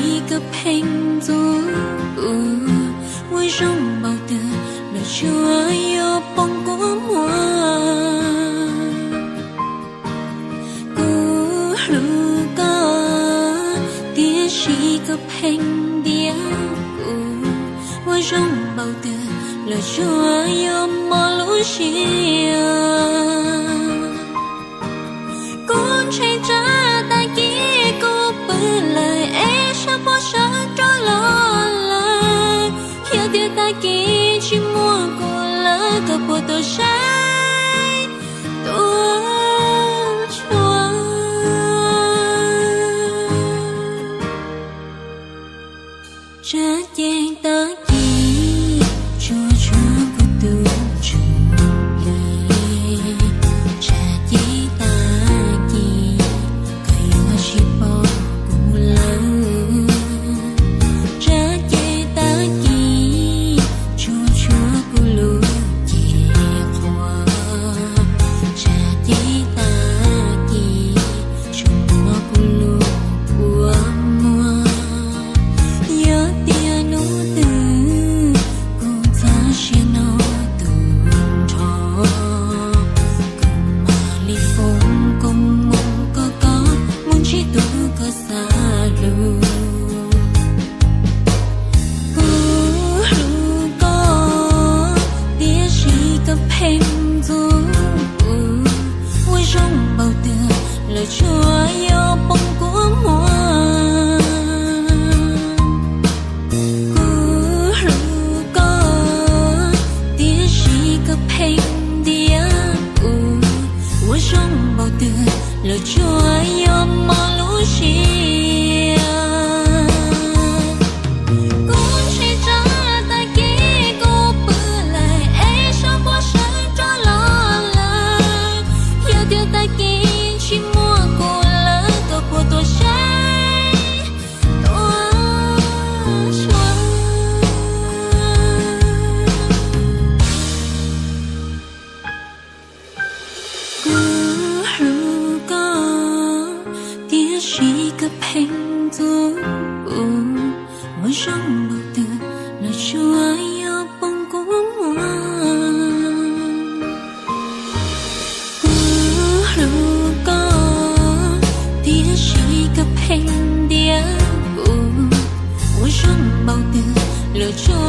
Koj pheej ntxub kuv, ua zoo npaum twg los tsuas yuav poob kua muag. Kuv hlub koj, tiam sis koj pheej ntiab kuv, ua zoo npaum twg los tsuas yuav mob lub siab. Kuv ntshai tsam tag kis kuv pw lawm es sawv pob sawv rog los lawm. Yog tias tag kis tsis muaj kuv lawm, koj puas tuaj saib, tuaj txhua? Tsam ces tag kis tsuas tshuav kuv tus ntsuj plig. Tsam ces tag kis koj yuav tsis pom kuv lawm. Tsam ces tag kis tsuas tshuav kuv lub cev qhuav. Tsam ces tag kis tsuas muab kuv lub kua muag. Yog tias hnub twg kuv txoj sia no tu nrho, kuv mam li foom koob hmoov kom koj mus ntsib tus koj xav hlub. Kuv hlub koj, tiam sis koj pheej ntxub kuv, ua zoo npaum twg los tsuas yuav poob kua muag. Kuv hlub koj, tiam sis koj pheej ntiab kuv, ua zoo npaum twg los tsuas yuav mob lub siab. Kuv ntshai tsam tag kis kuv pw lawm es sawv pob sawv rog los lawm. Yog tias tag kis tsis muaj kuv lawm, koj puas tuaj saib, tuaj txhua? Kuv hlub koj, tiam sis koj pheej ntxub kuv, ua zoo npaum twg los tsuas yuav poob kua muag. Kuv hlub koj, tiam sis koj pheej ntiab kuv, ua zoo npaum twg los tsuas